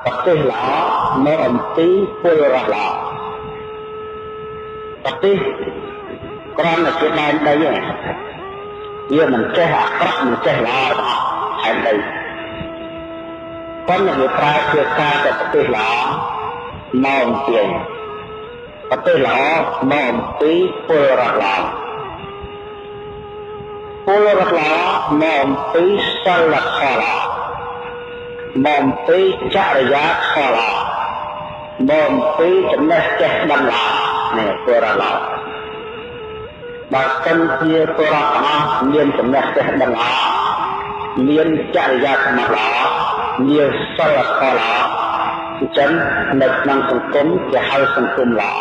ប្រទេសល្អមកអំពីពលរដ្ឋល្អប្រទេសក្រំតែជាដែនដីឯងវាមិនចេះអាក្រក់មិនចេះល្អទាំងអស់ដែនដីប៉ុន្តែវាប្រើជាការទៅប្រទេសល្អមកអំពីប្រទេសល្អមកអំពីពលរដ្ឋល្អពលរដ្ឋល្អមកអំពីសិលធម៌ល្អមកអំពីចរិយាធម៌ល្អមកអំពីចំណេះចេះដឹងល្អនេះពលរដ្ឋល្អបើសិនជាពលរដ្ឋទាំងអស់មានចំណេះចេះដឹងល្អមានចរិយាធម៌ល្អមានសិលធម៌ល្អអញ្ចឹងនៅក្នុងសង្គមគេហៅសង្គមល្អ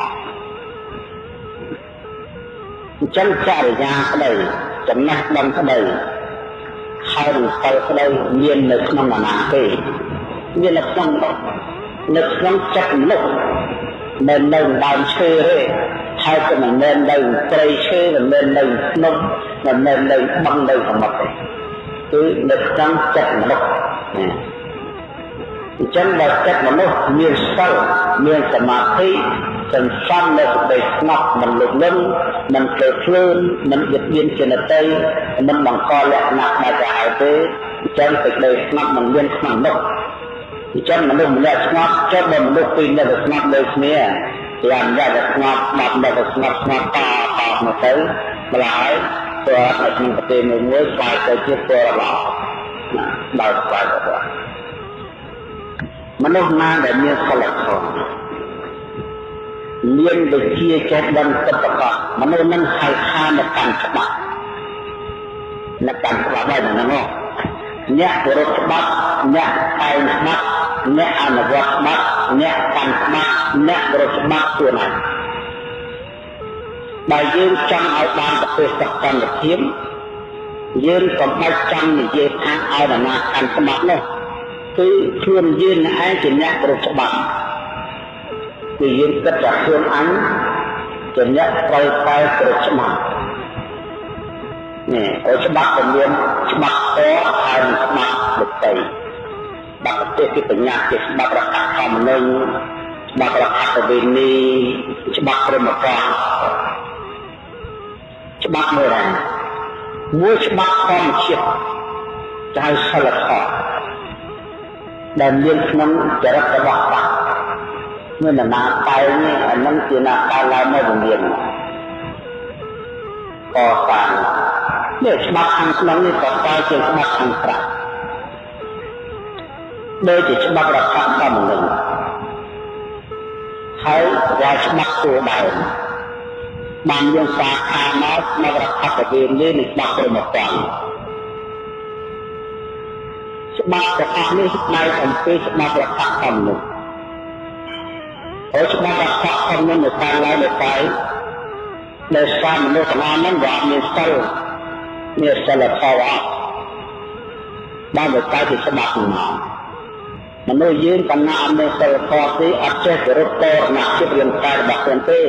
អញ្ចឹងចរិយាក្តីចំណេះដឹងក្តីហើយនឹងសិលក្តីមាននៅក្នុងអាណាទេមាននៅក្នុងមនុស្សនៅក្នុងចិត្តមនុស្សមិននៅដើមឈើទេហើយក៏មិនមែននៅព្រៃឈើមិនមែននៅភ្នំមិនមែននៅបឹងនៅសមុទ្រទេគឺនៅក្នុងចិត្តមនុស្សអញ្ចឹងបើចិត្តមនុស្សមានសិលមានសមាធិសន្សំនៅសេចក្តីស្ងប់មិនលុបលិនមិនភ្លើភ្លើនមិនបៀតបៀនជានតីមិនបង្កលក្ខណៈបែបទៅហើយទេអញ្ចឹងសេចក្តីស្ងប់មិនមានក្នុងនោះអញ្ចឹងមនុស្សម្នាក់ស្ងប់ចុះបើមនុស្សពីរនាក់ទៅស្ងប់ដូចគ្នាយ៉ាងយ៉ាងទៅស្ងប់បាត់ទៅស្ងប់ស្ងប់តាតាមកទៅម្ល៉េះពលរដ្ឋនៅក្នុងប្រទេសមួយមួយស្វាយទៅជាពលរដ្ឋល្អណាដល់ស្វាយទៅមនុស្សណាដែលមានសិលធម៌មានវិជាចេះដឹងពិតប្រាកដមនុស្សនឹងហៅថានៅកាន់ច្បាប់នៅកាន់ច្បាប់ដែរហ្នឹងអ្នកគោរពច្បាប់អ្នកតែងច្បាប់អ្នកអនុវត្តច្បាប់អ្នកកាន់ច្បាប់អ្នកគោរពច្បាប់ខ្លួនឯងបើយើងចង់ឲ្យបានប្រទេសសន្តិភាពយើងកុំបាច់ចាំនិយាយថាឲ្យនរណាកាន់ច្បាប់នោះគឺខ្លួនយើងឯងជាអ្នកគោរពច្បាប់គឺយើងគិតថាខ្លួនអញជាអ្នកត្រូវតែគោរពច្បាប់នេះឲ្យច្បាប់ក៏មានច្បាប់តហើយនិងច្បាប់ដតីច្បាប់ប្រទេសគេបញ្ញត្តិជាច្បាប់រដ្ឋធម្មនុញ្ញច្បាប់រដ្ឋប្រវេណីច្បាប់ព្រហ្មទណ្ឌច្បាប់មួយដែរមួយច្បាប់ធម្មជាតិគេហៅសិលធម៌ដែលមានក្នុងចរិតរបស់សត្វមាននរណាតែងអានឹងជាណាតែឡើងមកពមៀនកសាងនេះច្បាប់ខាងក្នុងនេះក៏តែជាច្បាប់ខាងក្រៅដូចជាច្បាប់រដ្ឋធម្មនុញ្ញហើយរាល់ច្បាប់គោលដើមបានយើងសាខាមកនៅរដ្ឋប្រវេណីនិងច្បាប់ព្រហ្មទណ្ឌច្បាប់ទាំងអស់នេះផ្នែកអំពីច្បាប់រដ្ឋធម្មនុញ្ញហើយច្បាប់រដ្ឋធម្មនុញ្ញនៅតាមឡើយនៅតែដោយសារមនុស្សទាំងអស់ហ្នឹងវាអត់មានសិលមានសិលធម៌អត់បានទៅតែជាច្បាប់មកមនុស្សយើងកណ្ណាអត់មានសិលធម៌ទេអត់ចេះគោរពបរណភាពរាងកាយរបស់ខ្លួនទេ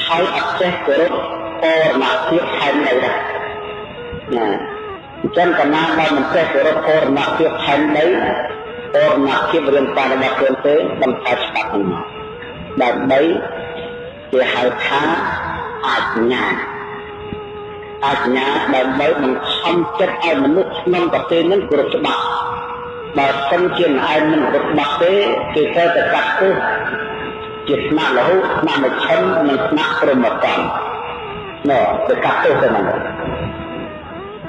ហើយអត់ចេះគោរពបរណភាពផែនដីដែរណាអញ្ចឹងកណ្ណាបើមិនចេះគោរពបរណភាពផែនដីបរណភាពរាងកាយរបស់ខ្លួនទេបន្តច្បាប់ហ្នឹងមកដើម្បីគេហៅថាអាជ្ញាអាជ្ញាដើម្បីបង្ខំចិត្តឲ្យមនុស្សក្នុងប្រទេសនឹងគោរពច្បាប់បើសិនជាឯងមិនគោរពច្បាប់ទេគេត្រូវតែកាត់ទោសជាថ្នាក់លហុថ្នាក់មជ្ឈិមនិងថ្នាក់ព្រហ្មទណ្ឌណ៎ទៅកាត់ទោសទៅហ្នឹង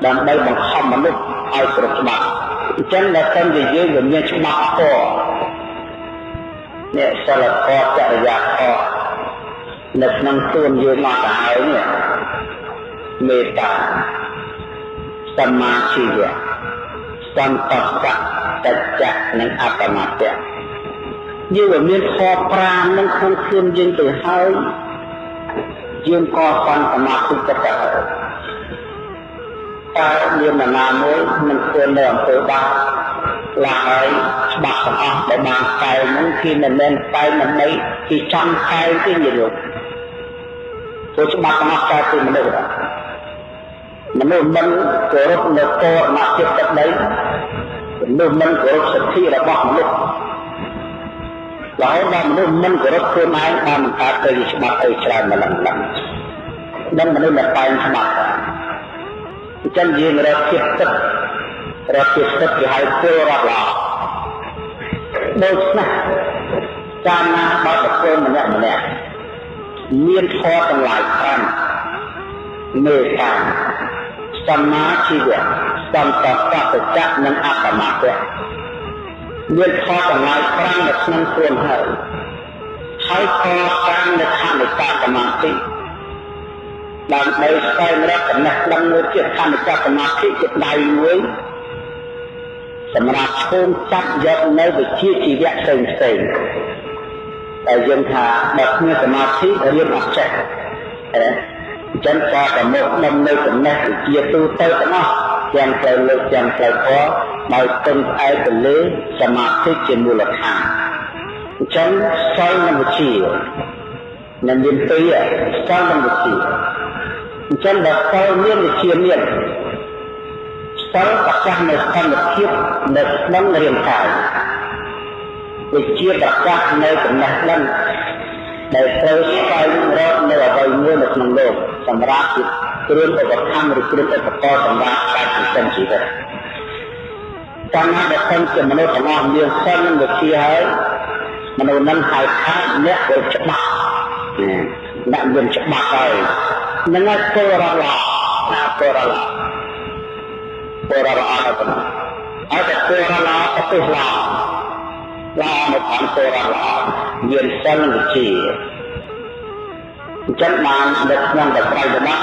ដើម្បីបង្ខំមនុស្សឲ្យគោរពច្បាប់អញ្ចឹងដល់តែជាយើងវាមានច្បាប់ធម៌នេះសិលធម៌ចរិយាធម៌នៅក្នុងខ្លួនយើងមកទៅហើយនេះមេត្តាសម្មាជីវៈសន្តស្សៈសច្ចៈនិងអបមតៈយើងវាមានខ5នឹងក្នុងខ្លួនយើងទៅហើយយើងក៏សន្សមាធិចិត្តទៅហើយតើមាននរណាមួយនឹងធ្វើនៅអំពើបាបឡើយច្បាប់ទាំងអស់ដែលបានកែងហ្នឹងគឺមិនមែនកែងដើម្បីគេចង់កែងទេញាតិញោមព្រោះច្បាប់ទាំងអស់កើតពីមនុស្សដែរមនុស្សមិនគោរពនៅបរមជាតិទឹកដីមនុស្សមិនគោរពសិទ្ធិរបស់មនុស្ស រហូតដល់មនុស្សមិនគោរពខ្លួនឯងបានបង្កើតទៅជាច្បាប់អីច្រើនម្លឹងម្លឹងនឹងមនុស្សដែលតែងច្បាប់អញ្ចឹងយើងរកភាពពិតរកភាពពិតគេហៅពលរដ្ឋល្អដូច្នេះកាលណាបើបុគ្គលម្នាក់ម្នាក់មានធម៌ទាំងឡាយ5មេត្តាសម្មាជីវៈសន្តោសសច្ចៈនិងអបមាទៈមានធម៌ទាំងឡាយ5នៅក្នុងខ្លួនហើយហើយកសាងនៅខនិកសមាធិដើម្បីស្វែងរកចំណេះដឹងមួយទៀតខនិកសមាធិជាដៃមួយសម្រាប់ឈោងចាប់យកនៅវិជ្ជាជីវៈផ្សេងផ្សេងតែយើងថាបើគ្មានសមាធិរៀនអត់ចេះអញ្ចឹងក៏ប្រមុខដំនៅចំណេះវិជ្ជាទូទៅទាំងអស់ទាំងផ្លូវលោកទាំងផ្លូវធម៌ដោយពឹងផ្អែកទៅលើសមាធិជាមូលដ្ឋានអញ្ចឹងសិលនិងវិជ្ជានឹងមានពីរសិលនិងវិជ្ជាអញ្ចឹងបើសិលមានវិជ្ជាមានសិលប្រកាសនៅសន្តិភាពនៅក្នុងរាងកាយវិជ្ជាប្រកាសនៅចំណេះដឹងដែលត្រូវស្វែងរកនៅអ្វីមួយនៅក្នុងលោកសម្រាប់ជាគ្រឿងឧបត្ថម្ភឬគ្រឿងឧបករណ៍សម្រាប់ការចិញ្ចឹមជីវិតកាលណាដែលសិនជាមនុស្សទាំងអស់មានសិលនិងវិជ្ជាហើយមនុស្សនឹងហៅថាអ្នកគោរពច្បាប់អ្នកមានច្បាប់ហើយនឹងឲ្យពលរដ្ឋល្អណាពលរដ្ឋល្អពលរដ្ឋល្អទៅប៉ុណ្ណោះហើយតែពលរដ្ឋល្អប្រទេសល្អល្អនៅផងពលរដ្ឋល្អមានសិលនិងវិជ្ជាអញ្ចឹងបាននៅក្នុងបត្រៃបទ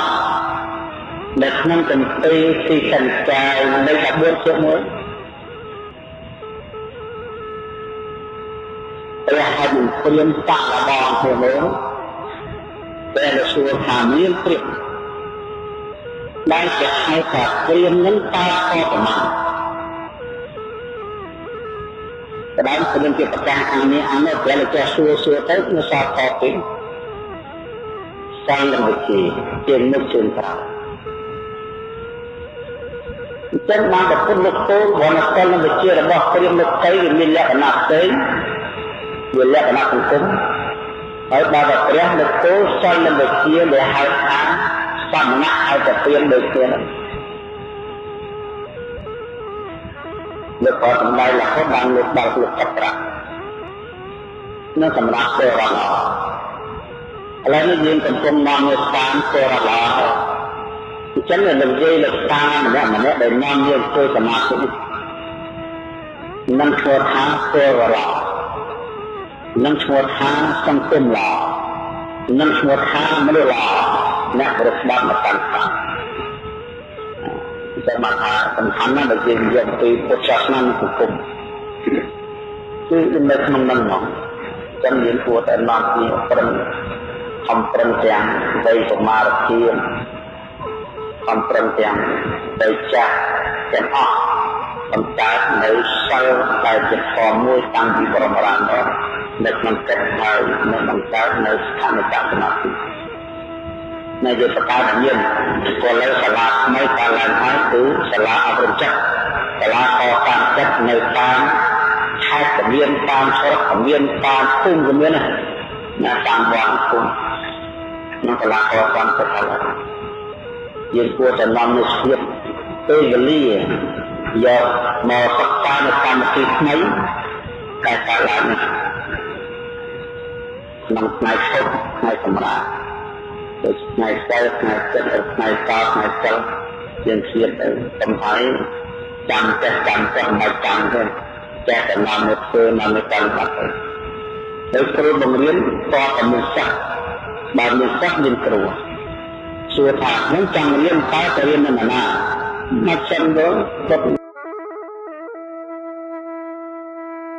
នៅក្នុងគម្ពីរទីសង្កាយនៅ14ជាមួយព្រះឲ្យនឹងព្រាមតាក់លបងគ្នាមើលតែសួរថាមានព្រាមដែលគេហៅថាព្រាមនឹងតើខប្រមាណក្តាមព្រាមជាប្រកាសអានេះអានោះព្រះលោកសួរសួរទៅនៅសល់ខពីសាងនឹងវិជាជាមុខជើងក្រោយអញ្ចឹងបានប្រពុតលោកគោលវណ្ណសិលនិងវិជារបស់ព្រាមលោកទៅវាមានលក្ខណៈផ្សេងវាលក្ខណៈសង្គមហើយដល់តែព្រះលោកគោលសិលនិងវិជាដែលហៅថាសមណៈឲ្យតែព្រាមដូចគ្នាហ្នឹងលោកក៏សម្ដែងរហូតបានលោកដល់លោកកប្រាក់នឹងសម្រាប់ពលរដ្ឋល្អឥឡូវនេះយើងកំពុងនាំនៅតាមពលរដ្ឋល្អអញ្ចឹងលោកនិយាយលោកតាមម្នាក់ម្នាក់ដែលនាំយើងធ្វើសមាធិនេះនឹងឈ្មោះថាពលរដ្ឋល្អនឹងឈ្មោះថាសង្គមល្អនឹងឈ្មោះថាមនុស្សល្អអ្នកប្រតិបត្តិមកកាន់ខាងតែបានថាសំខាន់ណាស់បើយើងយកពីពុទ្ធសាសនានិងសង្គមគឺនៅក្នុងនឹងហ្មងចឹងយើងគួរតែនាំគ្នាប្រឹងខំប្រឹងទាំងវ័យកុមារភាពខំប្រឹងទាំងវ័យចាស់ទាំងអស់បង្កើតនៅសិលដែលជាធម៌មួយតាំងពីបរមរាមកនៅក្នុងចិត្តហើយនៅបង្កើតនៅស្ថានភាពសមាធិនៅយើងបង្កើតមានក៏លើសាលាថ្មីកើតឡើងហើយគឺសាលាអប់រំចិត្តសាលាកសាងចិត្តនៅតាមខេត្តក៏មានតាមស្រុកក៏មានតាមភូមិក៏មានណាតាមវត្តភូមិក្នុងសាលាកសាងចិត្តហើយយើងគួរតែនាំនូវស្ភាពពេលវេលាយកមកសិក្សានៅកម្មវិធីថ្មីដែលកើតឡើងនេះក្នុងថ្ងៃឈប់ថ្ងៃសម្រាប់ដូចថ្ងៃសិលថ្ងៃចិត្តថ្ងៃសៅរ៍ថ្ងៃសិលយើងឃ្លាតទៅកំហើយចាំចេះចាំចេះមិនចាំទេចេះតែនាំមកធ្វើនាំមកកាន់បាត់ទៅហើយគ្រូបង្រៀនតតែមានសិស្សបើមានសិស្សមានគ្រូសួរថាខ្ញុំចង់រៀនតើទៅរៀននៅណាមកចិនទៅគាត់